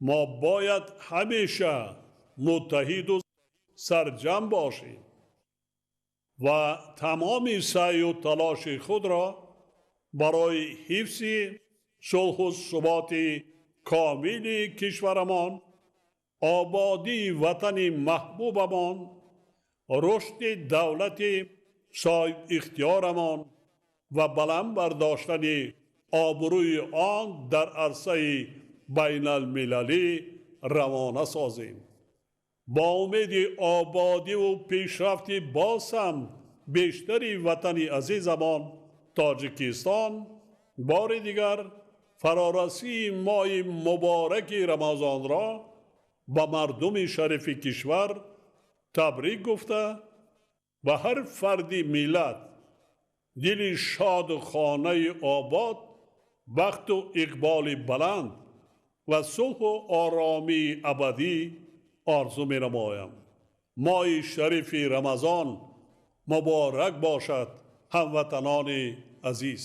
Мо бояд ҳамеша муттаҳид ва сарҷамъ бошем ва тамоми саъю талоши худро барои ҳифзи сулҳ ва субути комили кишварамон, ободии ватани маҳбубамон, рушди давлати соҳибихтиёрамон ва баланд бардоштани обрӯи он дар арсаи байналмилалӣ равона созем. Бо умеди ободӣ ва пешрафти боз ҳам бештари ватани азизамон Тоҷикистон, бори дигар фарорасидани моҳи муборак Рамазонро ба мардуми шарифи кишвар табрик гуфта, ба ҳар фарди миллат дили шод ва хонаи обод, бахту иқболи баланд ва сулҳу оромиши абадӣ орзу менамоям. Моҳи шарифи Рамазон муборак бошад, ҳамватанони азиз.